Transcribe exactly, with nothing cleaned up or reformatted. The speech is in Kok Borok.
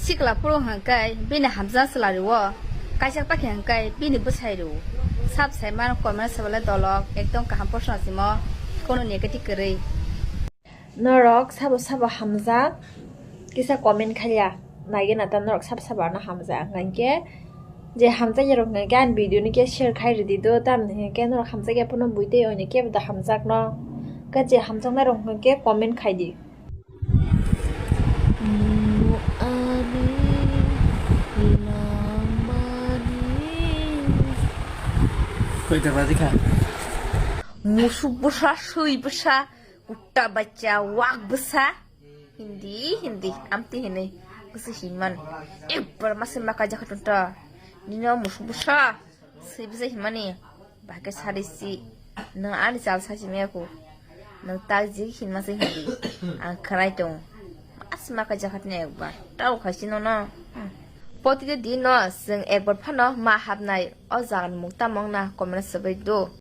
Tikla puro hwnkhe bini hamjak chwla rwo, kaisa pakhe hwnkhe bini bwsai rwo. Sab saimano comment sabalai dolok ekdom kaham proshno simo, kono negative kwrwi. Norok sabo sabo hamjak kisa comment khaiya, naigena ta norok sabo sabo ano hamjak hwnkhe je hamjakya rok hwnkhe ani video no khe share khai rwdi do, tamni hwnkhe norok hamjakya phano buitwi oini kebo da hamjakno, hwnkhe je hamjaknai rok hwnkhe comment khaidi. Koita baji kha? Musuk bwsa, swi bwsa, kutta bachcha, wak bwsa. Hindi, hindi, amti hinwi bwsa hinmani. Ekbar masa maka jakha tonta. Nino musuk bwsa. Swi bwsa hinmani, bahai khe sari si. Nwng ani chal sasi maya kho. Nwng tak jik hinma se hindi. Ang khwnai tongo. Asma kha jakhatni ekbar. Tao khaisi nono. Hmm. Protidin no chwng ekbar phano ma hapnai. O jagani mung tamo wngna comment swbai do.